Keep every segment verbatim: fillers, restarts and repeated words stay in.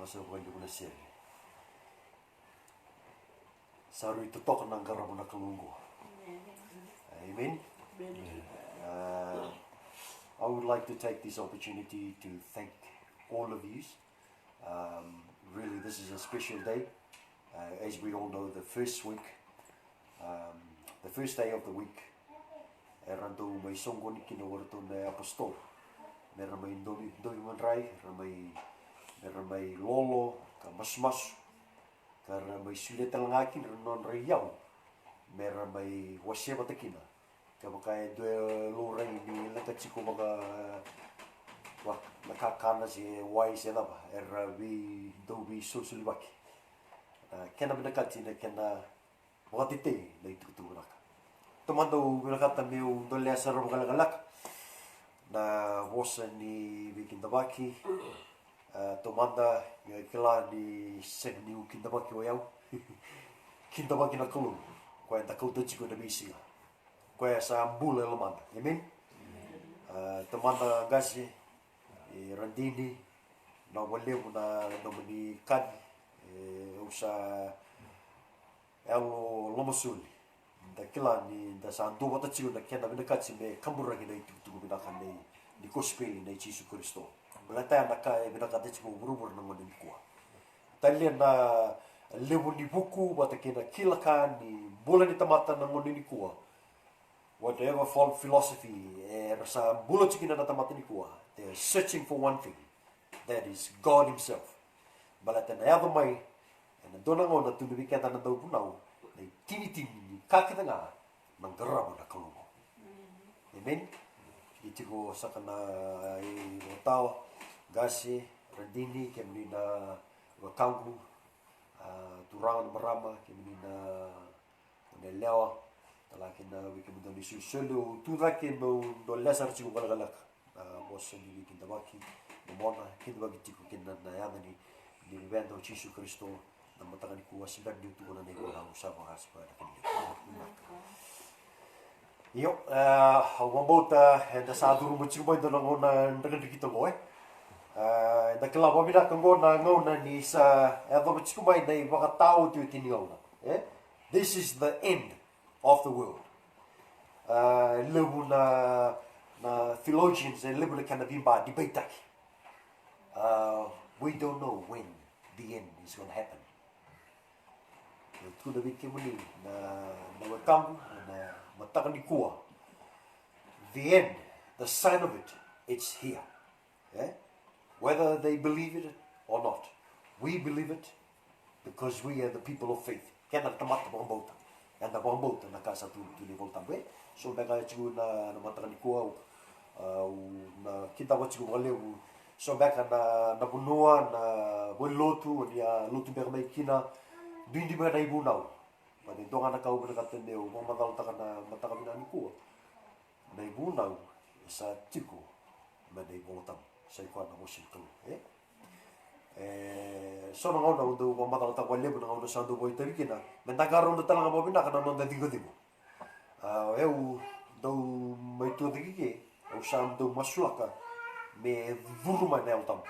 Sa vakalevu na sere. Sa rui totoka na qarava na Kalou qo. Amen. Uh, I would like to take this opportunity to thank all of you. Um, really, this is a special day. Uh, as we all know, the first week, um, the first day of the week, era dau mai soqoni kina o iratou na apositolo. Me ra mai dovi, dovi madrai, ra mai, me ra mai lolo, ka masumasu. Ka ra mai solia tale ga kina na nodra iyau. Me ra mai wasea vata kina. Kevaka e dua e laurai ni leqa tiko vaka, vaka na kakana se wai se cava, era vei, dau veisolisoli vaki. Na kena vinakati, na kena vakatetei na itukutuku vinaka. Taumada au vinakata meu dolea sara vakalekaleka na vosa ni veikidavaki. A, taumada, meu kila ni sega niu kidavaki o yau. Kidavaki na Kalou, koya eda kauta tiko ena veisiga. Koya sa bula e lomada. Amen. A, taumada qase, e, Radini, na vakalevu na nomuni kaci, e, au sa yalo lomasoli. Da kila ni da sa duavata tiko na kena vinakati me kaburaki na itukutuku vinaka nei, ni kosipeli nei Jisu Karisito. Baleta ya na ka e vinakata tiko vuravura na gauna nikua. Talia na levu ni vuku vata kei na kila ka ni bula ni tamata na gauna nikua. Whatever fol-, philosophy era sa bula tiko kina na tamata nikua, they are searching for one thing, that is God himself. Baleta na yaco mai ena dua na gauna tu vei keda na dauvunau, na itinitini ni ka kece ga na qarava na Kalou. Amen. Ni tiko saka na ivakatawa, qase, Radini, kemuni na wekaqu, a, turaga na marama, kemuni na, na yalewa, tale ga kina vei kemudou na isolisoli, au tu cake meu dolea sara tiko vakalekaleka na vosa ni veikidavaki, na mona kidavaki tiko kina na yaca ni, ni luveda o Jisu Karisito. Na mataka nikua se bera niu tukuna na ivola, au sa vakasavasava na kena levu. Io, e, au vakabauta eda sa curuma tiko mai e dua na gauna drakidrakita oqo, e. E, eda kila vakavinaka oqo na gauna ni sa yacova tiko mai na ivakataotioti ni gauna, e. This is the end of the world. E, levu na, na theologians, e levu na kena veiba, debate-taki. E, we don't know when the end is gonna happen. Au tukuna vei kemuni na, na wekaqu, na mataka nikua. The end, the sign of it, it's here. E? Whether they believe it or not, we believe it because we are the people of faith. Keda na tamata vakabauta. Eda vakabauta na ka sa tu, tu ni Volatabu, e? So beka e tiko na, na mataka nikua, au na kidava tiko vakalevu. So beka na, na vanua, na valenilotu o ni a lotu beka mai kina, duidui beka na ivunau. But e dua ga na ka au vinakata meu vakamacalataka na mataka vinaka nikua. Na ivunau e sa tiko mai na iVolatabu, sa i koya na vosa ni Kalou, e? E, so na gauna au dau vakamacalataka vakalevu, na gauna sa dau vakaitavi kina, meda qarauna tale ga vakavinaka na noda cigocigo. A, o yau dau mai tucake ke, au sa dau masulaka me curu mai na Yalo Tabu.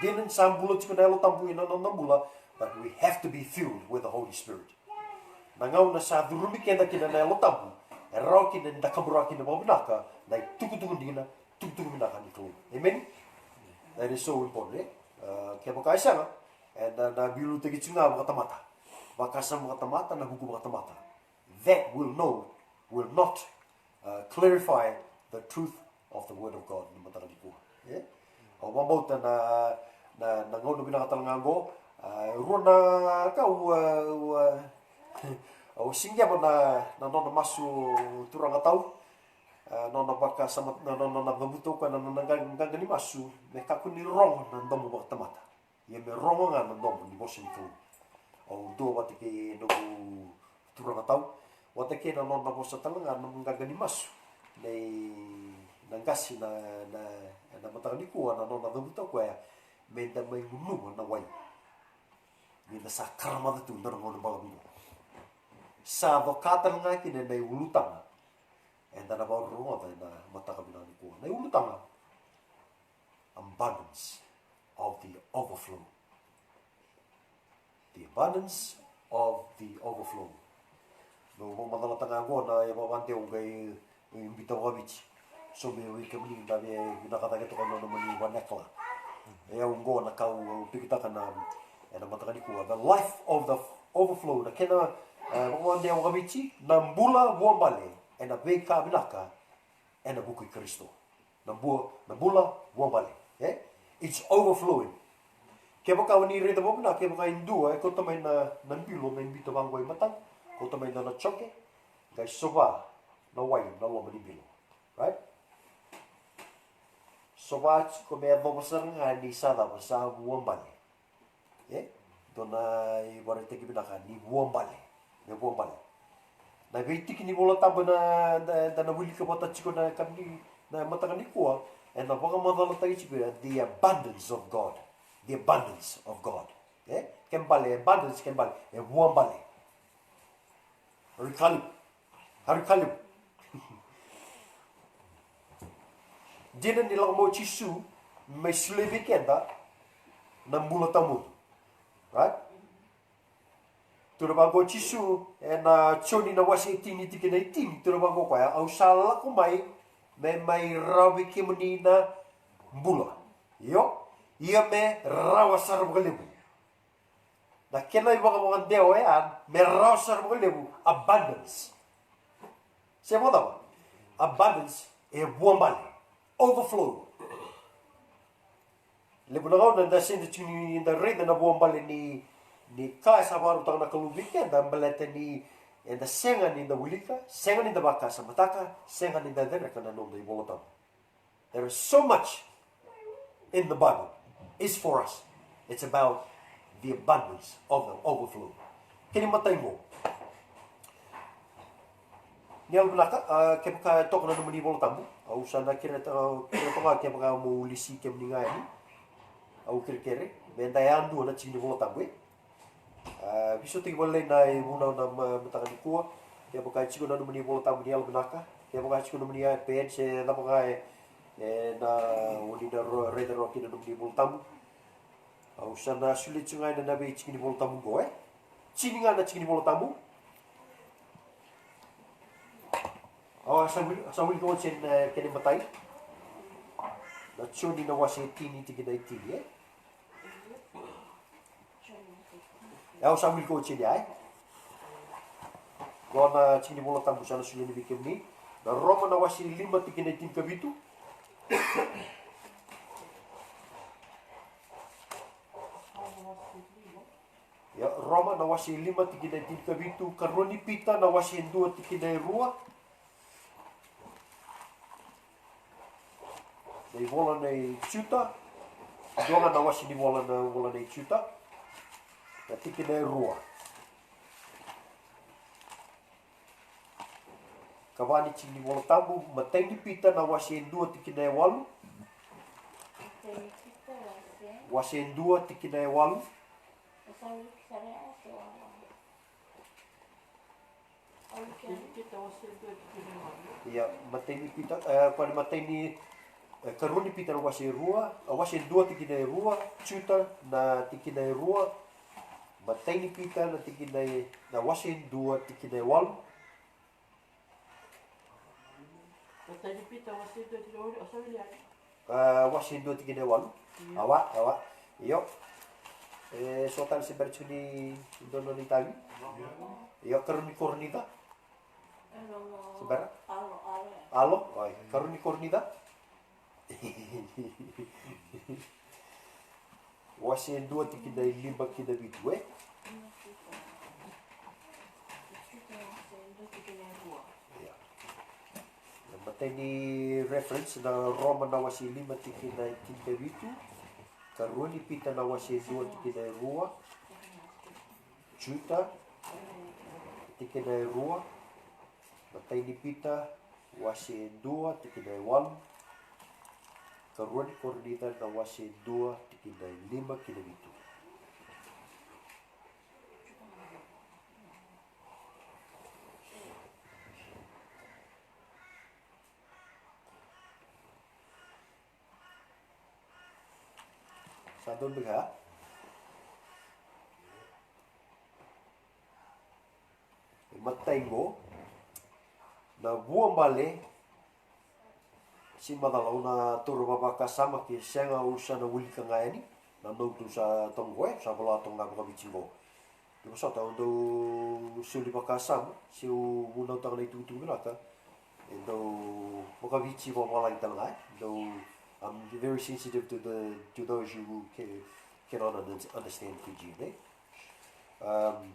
Dina ni sa bula tiko na Yalo Tabu ena noda bula, but we have to be filled with the Holy Spirit. Na gauna sa curumi keda kina na Yalo Tabu, e rawa kina ni da kaburaka kina vakavinaka na itukutuku dina, itukutuku vinaka ni Kalou. Amen? That is so important, e? A, kevaka e sega, eda na veiliutaki tiko ga vakatamata. Vakasama vakatamata, na vuku vakatamata. That will know, will not, uh, clarify the truth of the word of God, na mataka nikua. E? Au vakabauta na, na, na gauna vinaka tale ga oqo, a, rua na ka au, a, au, a, au siqema na, na nona masu turaga tau, a, nona vakasama, na, na, nona cavuta o koya na, na, na qa-, qaqa ni masu, me kakua ni rogo na domo vakatamata. Ia me rogo ga na domo ni vosa ni Kalou. Au dua vata kei noqu turaga tau, vata kei na nona vosa tale ga na noqu qaqa ni masu. Na i, na qase na, na, na mataka nikua na nona cavuta o koya, meda mai gunuva na wai. Ni da sa karamaca tu dua na gauna balavu. Sa coka tale ga kina na iulutaga. Eda na vakarorogoca ena mataka vinaka nikua. Na iulutaga. Abundance of the overflow. The abundance of the overflow. Meu vakamacalataka ga oqo na ivavadewa qai biuta vakaviti. So me vei kemuni da via vinaka cake toka na nomuni vernacular. E au oqo na ka au pikitaka na ena mataka nikua. The life of the overflow. Na kena e, vakamadewa vakaviti, na bula vuabale ena veika vinaka ena vuku i Karisito. Na bua, na bula vuabale. E? It's overflowing. Kevaka o ni raica vakavinaka, kevaka e dua e kauta mai na, na bilo, mai biuta vaqo i matana, kauta mai dua na joke, qai sova na wai na loma ni bilo. Right? Sova tiko me yacova sara ga ni sa cava, sa vuabale. E? Dua na ivakaraitaki vinaka ni vuabale. Me vuabale. Na veitiki ni Vola Tabu na, na, da na wilika vata tiko na kamuni na mataka nikua, ena vakamacalataki tiko ya, the abundance of God. The abundance of God. E? Kena bale, abundance, kena bale, e vuabale. Rikali. Harikalimu. Dina ni lako mai o Jisu me solia vei keda na bula tawamudu. Right? Tukuna vaqo o Jisu ena Joni na wase e tini tikina e tini, tukuna vaqo o koya, au sa lako mai me mai rawa vei kemuni na bula. Io, ia me rawa sara vakalevu. Na kena ivakavakadewa oya me rawa sara vakalevu, abundance. Se vakacava? Abundance e vuabale, overflow. Levu na gauna eda sega tiko ni da raica na vuabale ni, ni ka e sa vakarautaka na Kalou vei keda, baleta ni eda sega ni da wilika, sega ni da vakasamataka, sega ni da cereka na noda iVola Tabu. There is so much in the Bible is for us. It's about the abundance of the overflow. Kena imatai qo. Ni yalovinaka, a, kevaka e toka na nomuni Vola Tabu, au sa na kerea, a, kerea toka kevaka mo lesi kemuni ga yani. Au kerekere, me da yadua na tiki ni Vola Tabu, e. A, veisautaki vakalailai na ivunau na ma-, mataka nikua. Kevaka e tiko na nomuni Vola Tabu ni yalovinaka, kevaka e tiko na nomuni iPad se cava ga e, e na oni na ro-, raica rawa kina na nomuni Vola Tabu. Au sa na solia tiko ga ena na veitiki ni Vola Tabu qo, e. Tini ga na tiki ni Vola Tabu. Au sa wili, sa wilika oti ena kena imatai. Na Joni na wase e tini tikina e tini, e. E au sa wilika oti yani, e. Qo na tiki ni Vola Tabu sa na solia yani vei kemuni. Na Roma na wase e lima tikina e tinikavitu. Ia, Roma na wase e lima tikina e tinikavitu, karua ni Pita na wase e dua tikina e rua. Na ivola nei Juta. Dua ga na wase ni vola, na vola nei Juta. Na tikina e rua. Kava ni tiki ni Vola Tabu, matai ni Pita na wase e dua tikina e walu. Matai ni Pita wase. Wase e dua tikina e walu. Ia, matai ni Pita, e, koya ni matai ni, e, karua ni Pita na wase e rua, a, wase e dua tikina e rua, Juta na tikina e rua, matai ni Pita na tikina e, na wase e dua tikina e walu. Matai ni Pita wase e dua tikina e walu, o sa wili yani. A, wase e dua tikina e walu. Io. Awa, awa. Io. E so tale se bera tiko ni dua nona itavi. Io, karua ni Korinica. Se bera? Alo, alo. Alo, oi. Karua ni Korinica. Wase e dua tikina e lima ki na vitu, e? Ia. Na matai ni reference na Roma na wase e lima tikina e tinikavitu. Karua ni Pita na wase e dua tikina e rua. Juta, tikina e rua. Matai ni Pita, wase e dua, tikina e walu. Karua ni Korinica na wase e dua, tikina e lima ki na vitu. Sa donu beka ya? Matai qo, na vuabale. Si macala au na taura vakavakasama ke sega au sa na wilika ga yani. Na note au sa toqoya, sa vola toka ga vakaviti qo. Ke vosota au dau soli vakasama, se au vunautaka na itukutuku vinaka, e dau vakaviti vavalagi tale ga, e dau, I'm very sensitive to the, to those who ca-, cannot under-, understand Fijian, eh? Um,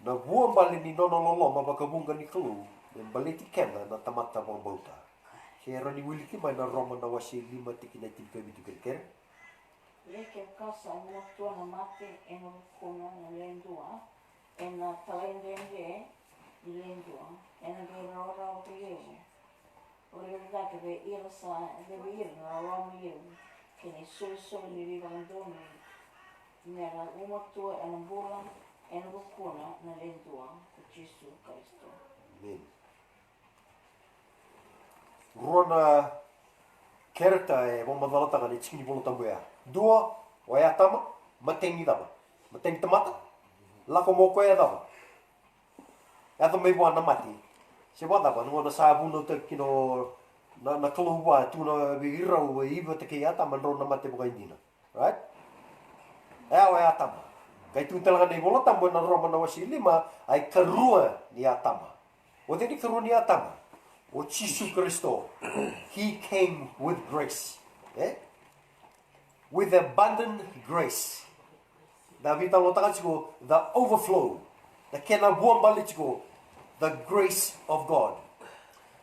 na vuabale ni nona loloma vakavuqa ni Kalou me baleti keda na tamata vakabauta. Ke rawa ni wiliki mai na Roma na wase lima tikina e tinikavitu kerekere. Ia kevaka sa gumatua na mate ena vukuna na le dua, ena talaidredre ni le dua, ena qai rawarawa vakalevu o levu cake vei ira sa levu ira na loloma levu kei na isolisoli ni veivakadonui, me ra gumatua ena bula ena vukuna na le dua ko Jisu Karisito. Amen. Rua na character e vakamacalataka na tiki ni Vola Tabu ya. Dua, o Atama, matai ni cava? Matai ni tamata. Lako mai o koya e cava? Yaco mai vua na mate. Se vakacava, na gauna sa vunautaki kina o, na, na Kalou vua, tukuna vei rau, e Ivi vata kei Atama, drau na mate vakaidina. Right? E, o Atama. Qai tukuna tale ga na iVola Tabu ena Roma na wase lima, a ikarua ni Atama. O cei na ikarua ni Atama? O Jisu Karisito. He came with grace. Eh? With abundant grace. Da veitalanoataka tiko the overflow. Na kena vuabale tiko, the grace of God.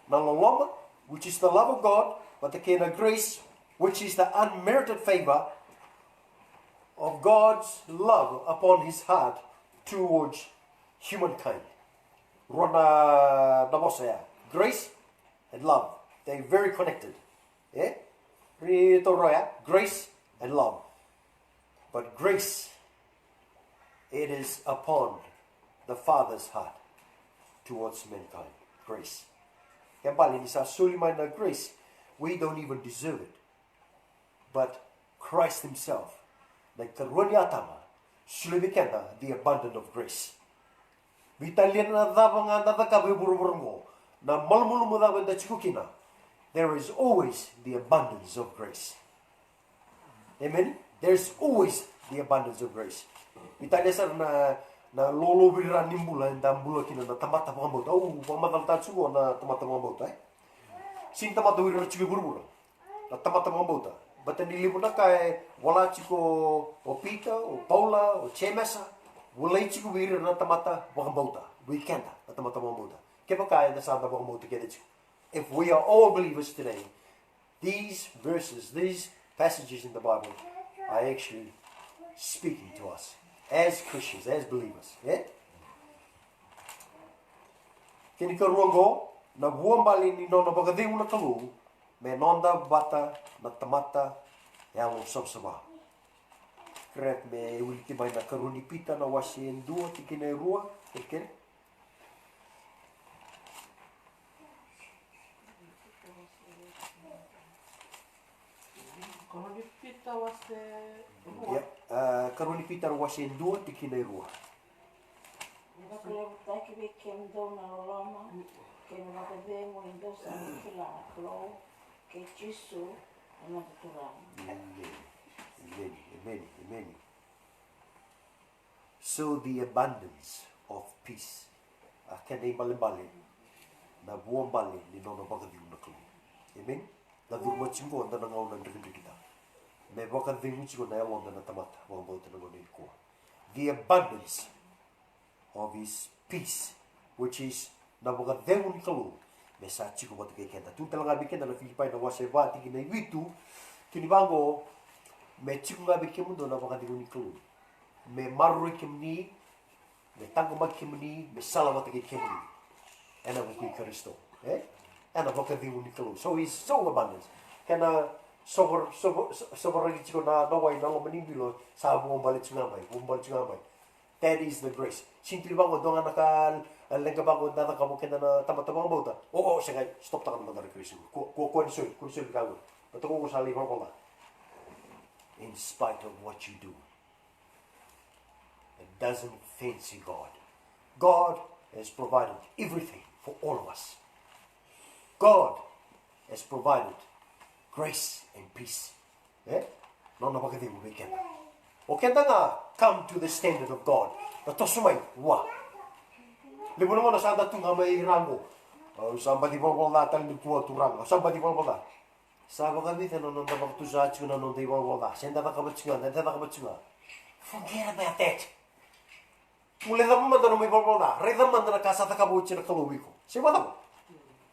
Na loloma, which is the love of God, but the kena grace, which is the unmerited favor of God's love upon his heart towards humankind. Rua na, na vosa ya. Grace and love. They're very connected. Eh? Ri toro ya, grace and love. But grace, it is upon the Father's heart towards mankind. Grace. Kena ibalebale ni sa soli mai na grace, we don't even deserve it. But Christ himself, na ikarua ni Atama, solia vei keda the abundance of grace. Veitalia na cava ga da cakava e vuravura oqo, na malumalumu cava eda tiko kina, there is always the abundance of grace. Amen? There's always the abundance of grace. Veitalia sara na, na lolovira ni bula eda bula kina na tamata vakabauta. Au vakamacalataka tiko na tamata vakabauta, eh? Sega ni tamata o ira era tiko e vuravura. Na tamata vakabauta. Baleta ni levu na ka e vola tiko o Pita, o Paula, o Jemesa. Volai tiko vei ira na tamata vakabauta. Vei keda na tamata vakabauta. Kevaka eda sa da vakabauta kece tiko. If we are all believers today, these verses, these passages in the Bible are actually speaking to us as Christians, as believers. Eh? Kena ikarua oqo, na vuabale ni nona vakacegu na Kalou me noda vata na tamata yalosavasava. Kerea me wiliki mai na ikarua ni Pita na wase e dua, tikina e rua, kerekere. Ikarua ni Pita wase e rua. Ia, a, ikarua ni Pita na wase e dua, tikina e rua. Vakalevutaki vei kemudou na loloma kei na vakacegu ni dou sa mai kila na Kalou kei Jisu na noda Turaga. Emeni. Emeni. Emeni. Emeni. So the abundance of peace. A kena ibalebale, na vuabale ni nona vakacegu na Kalou. Emeni. Da curuma tiko da na gauna drekidrekita. Me vakacegu tiko na yaloda na tamata vakabauta na gauna nikua. The abundance of his peace, which is na vakacegu ni Kalou me sa tiko vata kei keda. Tu tale ga vei keda na Filipai na wase va tikina e vitu, kini vaqo, me tiko ga vei kemudou na vakacegu ni Kalou. Me maroroi kemuni, me taqomaki kemuni, me sala vata kei kemuni. Ena vuku i Karisito, eh? Ena vakacegu ni Kalou. So he's so abundance. Kena sovar-, sovar-, sovaraki tiko na, na wai na loma ni bilo, sa vuabale tiko ga mai, vuabale tiko ga mai. That is the grace. Sega ni tu li vaqo, dua ga na ka, e, leqa vaqo da cakava o keda na tamata vakabauta. O, o, sega, stop taka na madara Karisito. Kua, kua, kua ni soli, kua ni soli ka qo. Baleta ko sa lai valavala. In spite of what you do, it doesn't fancy God. God has provided everything for all of us. God has provided grace and peace. E? Nona vakacegu vei keda. O keda ga come to the standard of God. Na toso mai vua. Levu na gauna sa da tu ga mai ra qo. Au sa baci valavala ca tale nikua, Turaga. Au sa baci valavala ca. Sa vakavica na noda vakatusa tiko na noda ivalavala ca. Se da cakava tiko ga, da cakava tiko ga. Forget about that. Mo lai cava mada na nomu ivalavala ca. Raica mada na ka sa cakava oti na Kalou vei iko. Se vakacava?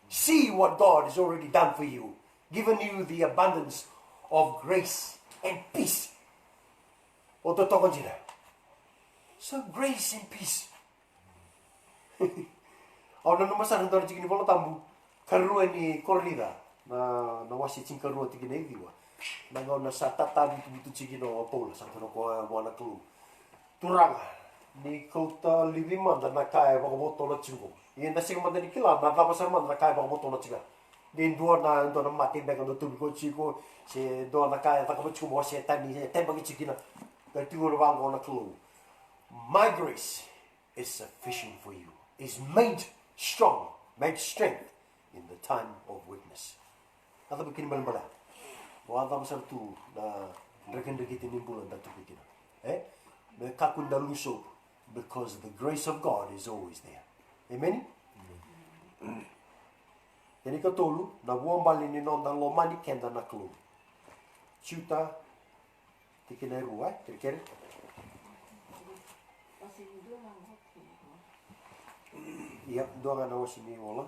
See what God has already done for you. Given you the abundance of grace and peace. O totoka dina. So grace and peace. Au nanuma sara na dua na tiki ni Vola Tabu, karua ni Korinica, na, na wase tinikarua, tikina e ciwa. Na gauna sa tatavutuvutu tiko kina o Paula, sa tukuna o koya vua na Kalou, Turaga, ni kauta laivi mada na ka e vakavotona tiko. Ia eda sega mada ni kila na cava sara mada na ka e vakavotona tiko. Ni dua na, dua na mate beka dau tauvi koya tiko, se dua na ka e cakava tiko mai o Setani e tabaki tiko kina. Ka tukuna vaqo na Kalou, My grace is sufficient for you, is made strong, made strength in the time of weakness. A cava kina balebale? O a cava sara tu na drekidrekiti ni bula da tu kina? E? Me kakua ni da lose hope, because the grace of God is always there. Amen? Kena ikatolu, na vuabale ni noda lomani keda na Kalou. Juta, tikina e rua, e? Kerekere. Ia, dua ga na wase ni Vola.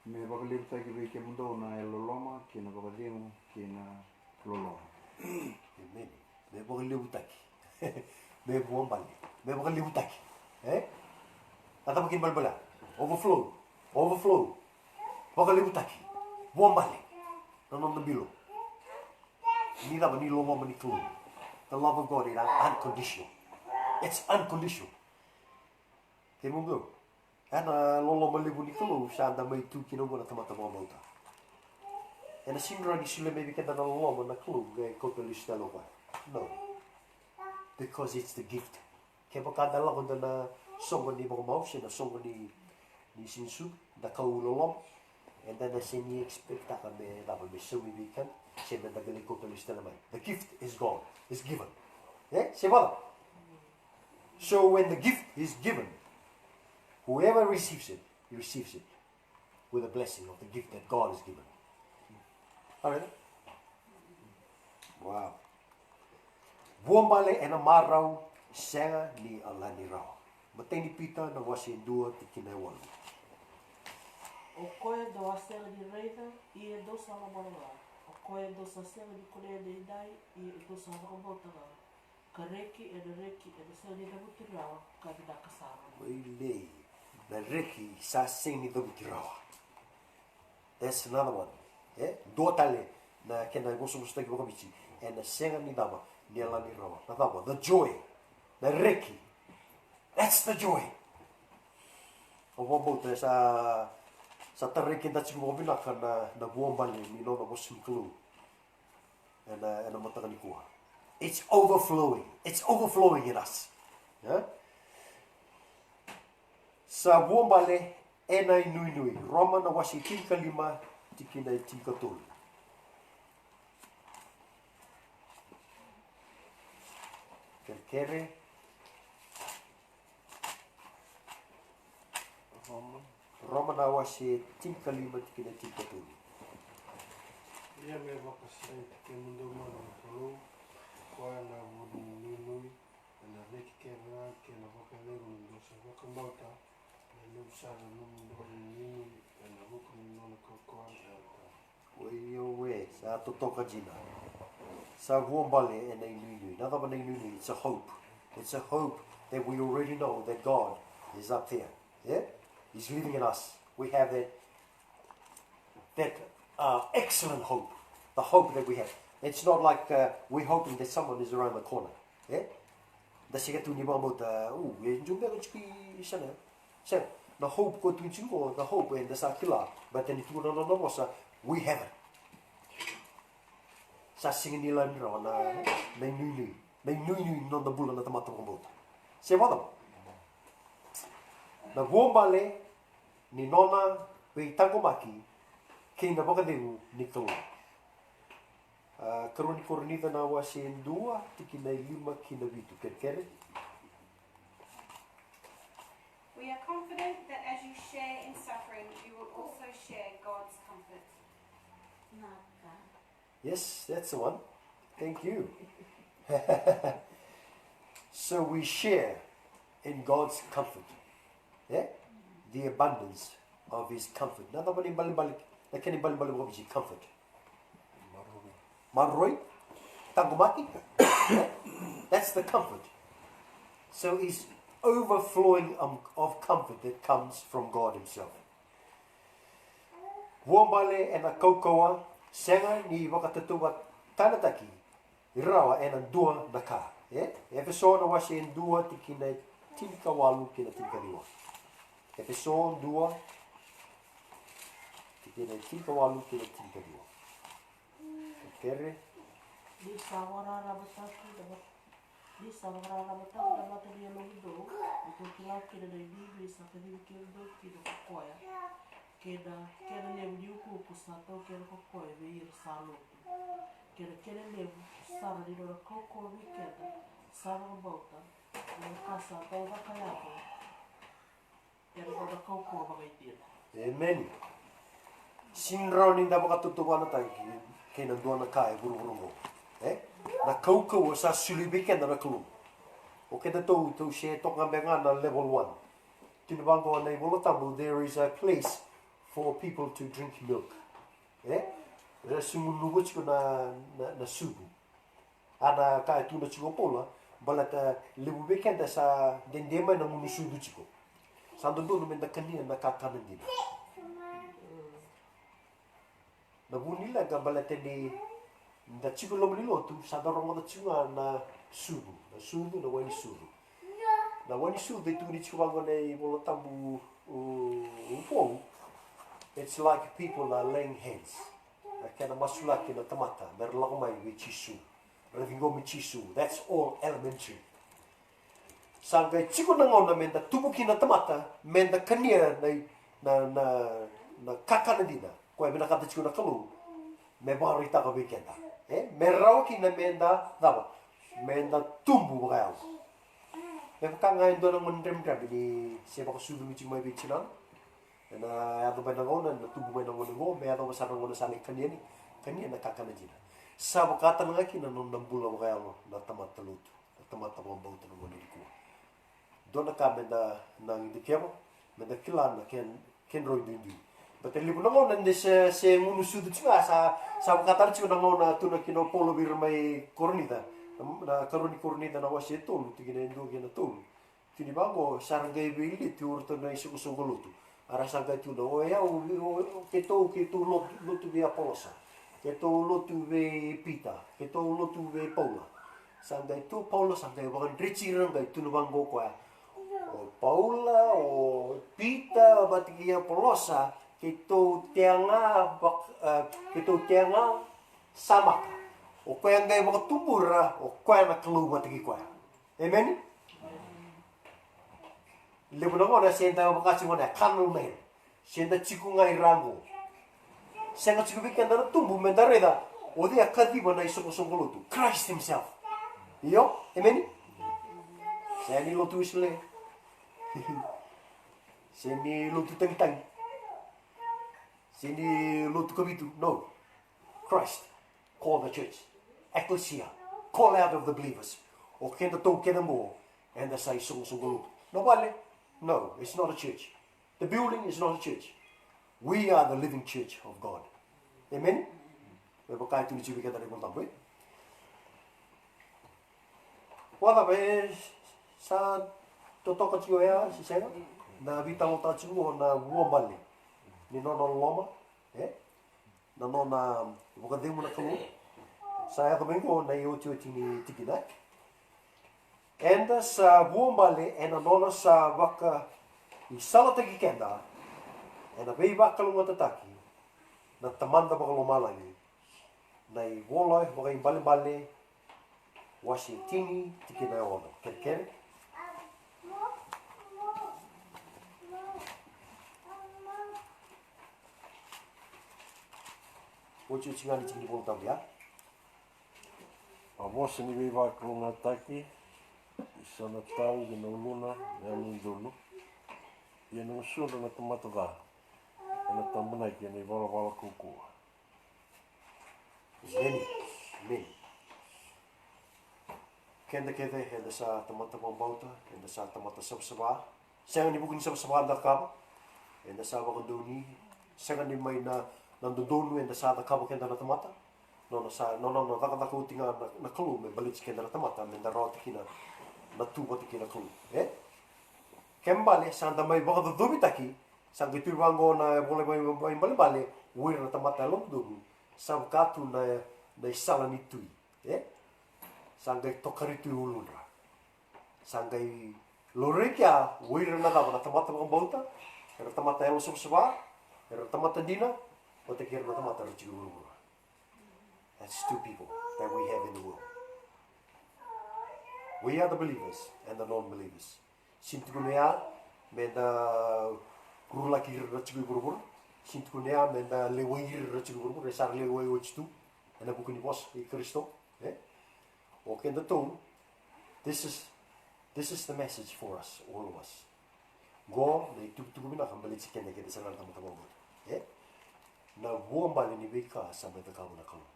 Me vakalevutaki vei kemudou na yalololoma kei na vakacegu kei na loloma. Emeni. Me vakalevutaki. Me vuabale. Me vakalevutaki. E? A cava kina balebale? Overflow. Overflow. Vakalevutaki. Vuabale. Na noda bilo. Ni cava? Ni loloma ni Kalou. The love of God is unconditional. It's unconditional. Kemudou, ena loloma levu ni Kalou sa da mai tu kina oqo na tamata vakabauta. Ena sega ni rawa ni solia mai vei keda na loloma na Kalou qai kauta lesu tale o koya. No. Because it's the gift. Kevaka da lako da na soqo ni vakamau se na soqo ni, ni siga ni sucu, da kau loloma, eda na sega ni expectaka me cava, me saumi vei keda se me da qai lai kauta lesu tale mai. The gift is gone, is given. E? Se vacava? So when the gift is given, whoever receives it, he receives it with the blessing of the gift that God has given. Alright? Wow. Vuabale ena marau, sega ni lami rawa. Matai ni Pita na wase e dua, tikina e walu. O koya dou a sega ni raica, ia dou sa lomana ga. O koya dou sa sega ni kunea edaidai, ia dou sa vakabauta ga. Ka reki ena reki ena sega ni cavuti rawa, ka vinaka sara. Oi lei, na reki sa sega ni cavuti rawa. That's another one. E? Dua tale na kena ivosavosataki vakaviti. Ena sega ni cava, ni lami rawa. Na cava? The joy. Na reki. That's the joy. Au vakabauta sa, sa tarai keda tiko vakavinaka na, na vuabale ni nona vosa ni Kalou. Ena, ena mataka nikua. It's overflowing. It's overflowing in us. E? Sa vuabale ena inuinui. Roma na wase tinikalima, tikina e tinikatolu. Kerekere. Roma. Roma na wase tinikalima, tikina e tinikatolu. Ia me vakasagai kemudou mai na Kalou, koya na vu ni inuinui, ena reki kece ga kei na vakacegu ni dou sa vakabauta, me levu sara na nomudou inuinui ena vuku ni nona kaukauwa na Yalo Tabu. Oi, io, we, sa totoka dina. Sa vuabale ena inuinui. Na cava na inuinui? It's a hope. It's a hope that we already know that God is up there. Yeah? He's living in us. We have that, that uh, excellent hope. The hope that we have. It's not like uh, we're hoping that someone is around the corner. Yeah? Da sega tu ni vakabauta, u, e dua beka tiko i sana. Sega. Na hope ko tukuni tiko qo, na hope eda sa kila, baleta ni tukuna na nona vosa, we have it. Sa sega ni lami rawa na, na inuinui, na inuinui ni noda bula na tamata vakabauta. Se vakacava? Na vuabale ni nona veitaqomaki kei na vakacegu ni Kalou. A, Karua ni Korinica na wase dua, tikina e lima ki na vitu, kerekere. We are confident that as you share in suffering, you will also share God's comfort. Yes, that's the one. Thank you. So we share in God's comfort. Eh? The abundance of his comfort. Na cava na ibalebale, na kena ibalebale vakaviti comfort. Maroroi. Taqomaki. Eh? That's the comfort. So he's overflowing, um, of comfort that comes from God himself. Vuabale ena kaukauwa, sega ni vakatautauvatanataki rawa ena dua na ka. E? Efeso na wase e dua, tikina e tinikawalu ki na tinikaciwa. Efeso dua, tikina e tinikawalu ki na tinikaciwa. Kere. Ni sa vakararamataki na mat- ni sa vakararamataki na mata ni yalomudou, mo dou kila kina na inuinui sa kacivi kemudou kina ko koya, kei na kena levu ni ukuuku sa taukena ko koya vei ira sa lotu, kei na kena levu sara ni nona kaukauwa vei keda sa vakabauta, na ka sa taucaka yaco. Ena nona kaukauwa vakaidina. Emeni. Sega ni rawa ni da vakatautauvatataki kei na dua na ka e vuravura oqo. E? Na kaukauwa sa soli vei keda na Kalou. O keda tou, tou se toka ga beka ga na level one. Tukuni vaqo na iVola Tabu, there is a place for people to drink milk. E? Ra sa gunuva tiko na, na, na sucu. A na ka e tukuna tiko o Paula, baleta levu vei keda sa dede mai na gunu sucu tiko. Sa dodonu meda kania na kakana dina. Na vu ni leqa baleta ni da tiko loma ni lotu, sa da rogoca tiko ga na sucu, na sucu, na wai ni sucu. Na wai ni sucu e tukuni tiko vaqo na iVola Tabu, u, u Vou. It's like people are laying hands. Na kena masulaki na tamata me ra lako mai vei Jisu, ra ciqomi Jisu. That's all elementary. Sa qai tiko na gauna meda tubu kina na tamata, meda kania na, na, na, na kakana dina, koya e vinakata tiko na Kalou me vakaraitaka vei keda. E? Me rawa kina meda cava? Meda tubu vakayalo. Me vaka ga e dua na gone dramidrami ni se vakasucumi tiko mai vei tinana. Ena yaco mai na gauna, ena tubu mai na gone qo, me yacova sara na gauna sa lai kania ni, kania na kakana dina. Sa vaka tale ga kina na nona bula vakayalo na tamata lotu, na tamata vakabauta na gauna nikua. Dua na ka meda na dikeva, meda kila na ken, kedrau duidui. Baleta levu na gauna ni se, se gunu sucu tiko ga, sa, sa vaka tale tiko na gauna tukuna kina o Paula vei ira mai Korinica, na, na Karua ni Korinica na wase e tolu, tikina e dua kei na tolu. Tukuni vaqo, sa ra qai veileti o iratou na isoqosoqo lotu. A ra sa qai tukuna, o yau, o, o, keitou, keitou lotu, lotu vei Apolosa. Keitou lotu vei Pita. Keitou lotu vei Paula. Sa qai tu o Paula, sa qai vakadreti ira, qai tukuna vaqo o koya. O Paula, o Pita, vata kei Apolosa, keitou tea ga, vak-, e, keitou tea ga, samaka. O koya qai vakatubura, o koya na Kalou vata kei koya. Emeni? Levu na gauna se da vaka tiko na carnal man. Se da tiko ga i ra qo. Sega tiko vei keda na tubu meda raica o cei a kaciva na isoqosoqo lotu. Christ himself. Io? Emeni? Se ni lotu Wesele. Se ni lotu tagitagi. Se ni lotu Kavitu. No. Christ call the church. Ecclesia. Call out of the believers. O kedatou kece qo, eda sa isoqosoqo lotu. Na vale? No, it's not a church. The building is not a church. We are the living church of God. Amen? Me vaka e tukuni tiko vei keda na iVola Tabu, e? Vakacava, e sa totoka tiko ya, se sega? Na veitalanoataka tiko na vuabale ni nona loloma, e? Na nona vakacegu na Kalou. Sa yaco mai qo na iotioti ni tikina. Eda sa vuabale ena nona sa vaka Ni salataki keda ena veivakalougatataki na Tamada Vakalomalagi. Na iVola Vakaibalebale, wase tini, tikina e ono. Kerekere. Otioti ga ni tiki ni Vola Tabu ya. A vosa ni veivakalougatataki, sa na tau ki na uluna na yalododonu, ia na gusudra na tamata ca ena tabonaki ena ivalavala kaukauwa. Emeni. Emeni. Keda kece eda sa tamata vakabauta, eda sa tamata savasava. Sega ni vuku ni savasava da cakava, eda sa vakadonui. Sega ni mai na, na dodonu eda sa cakava keda na tamata. Nona sa, nona, nona cakacaka oti ga na, na Kalou me baleti keda na tamata, me da rawata kina na tu vata kei na Kalou. E? Kena ibalebale sa da mai vakacocovitaki, sa qai tu vaqo na iVola Vakaibalebale, o ira na tamata yalododonu sa vaka tu na, na isala ni tui. E? Sa qai tokari tu e uludra. Sa qai laurai kea o ira na cava, na tamata vakabauta, era tamata yalosavasava, era tamata dina, vata kei ira na tamata era tiko e vuravura. That's two people that we have in the world. We are the believers and the non-believers. Sega ni tukuna ya me da rulaki ira na tiko e vuravura. Sega ni tukuna ya me da lewai ira na tiko e vuravura. E sa ra lewai oti tu ena vuku ni vosa i Karisito. E? O kedatou, this is, this is the message for us, all of us. Qo na itukutuku vinaka baleti keda kece sara na tamata vakabauta. E? Na vuabale ni veika sa mai cakava na Kalou.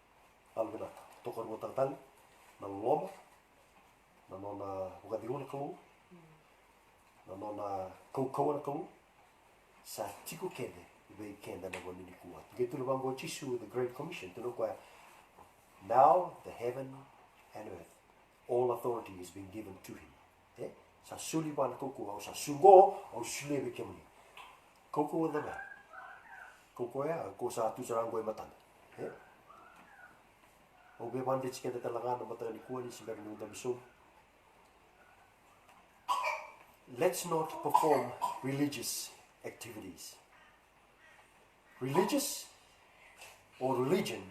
Yalovinaka, tokaruataka tale na loloma, na nona vakacegu na Kalou, na nona kaukauwa na Kalou, sa tiko kece vei keda na gauna nikua. Qai tukuna vaqo o Jisu, the Great Commission, tukuna o koya, "Now the heaven and earth, all authority is being given to him." E? Sa soli vua na kaukauwa, au sa suqo, au solia vei kemuni. Kaukauwa cava? Kaukauwa ya, ko sa tu sara qo e matada. E? Au via vakadreti keda tale ga na mataka nikua ni se bera ni dabe sobu. Let's not perform religious activities. Religious or religion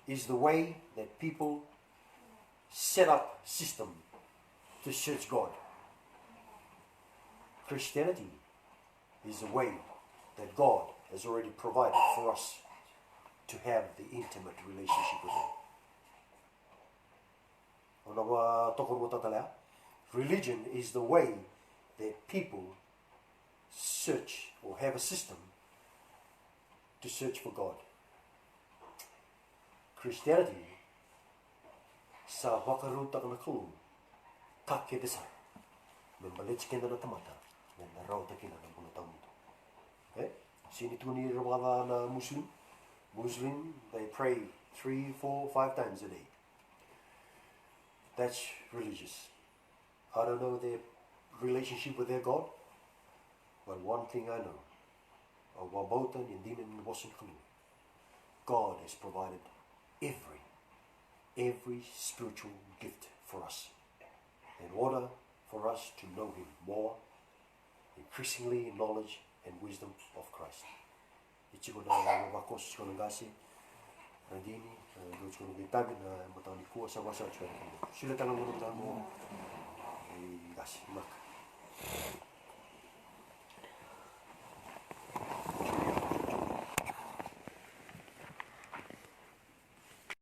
is the way that people set up system to search God. Christianity is the way that God has already provided for us to have the intimate relationship with Him. Au na vakatokaruataka tale ya. Religion is the way that people search or have a system to search for God. Christianity sa vakarautaka na Kalou ka kece sara me baleti keda na tamata me da rawata kina na bula tawamudu. E? Sega ni tukuni ira vakaca na Muslim. Muslim, they pray three, four, five times a day. That's religious. I don't know their relationship with their God, but one thing I know, au vakabauta ni dina ni vosa ni Kalou. God has provided every, every spiritual gift for us in order for us to know Him more, increasingly in knowledge and wisdom of Christ. E tiko na vakoso, tiko na qase, na dini, e, dou tiko na qai tavi na mataka nikua, sa vasa tiko na kena. Solia tale na gauna tale mo, e, qase, maka.